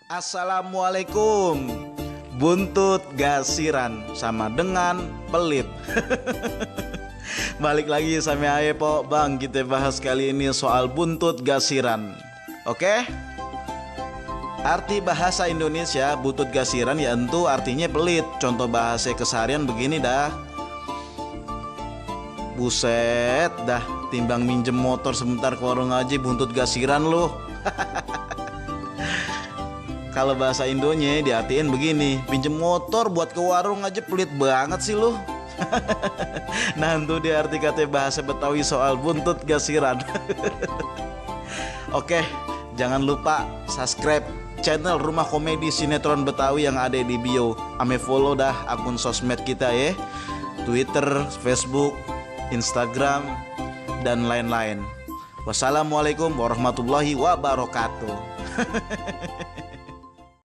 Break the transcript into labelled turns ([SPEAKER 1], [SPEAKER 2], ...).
[SPEAKER 1] Assalamualaikum. Buntut gasiran sama dengan pelit. Balik lagi sama Aye po Bang, kita bahas kali ini soal buntut gasiran. Oke? Arti bahasa Indonesia buntut gasiran ya tentu artinya pelit. Contoh bahasa keseharian begini dah. Buset dah, timbang minjem motor sebentar ke warung aja buntut gasiran lu. Kalau bahasa Indonya diartiin begini, pinjem motor buat ke warung aja pelit banget sih lu. Nah itu dia arti kata bahasa Betawi soal buntut gasiran. Oke, jangan lupa subscribe channel Rumah Komedi Sinetron Betawi yang ada di bio. Ame follow dah akun sosmed kita ya, Twitter, Facebook, Instagram, dan lain-lain. Wassalamualaikum warahmatullahi wabarakatuh.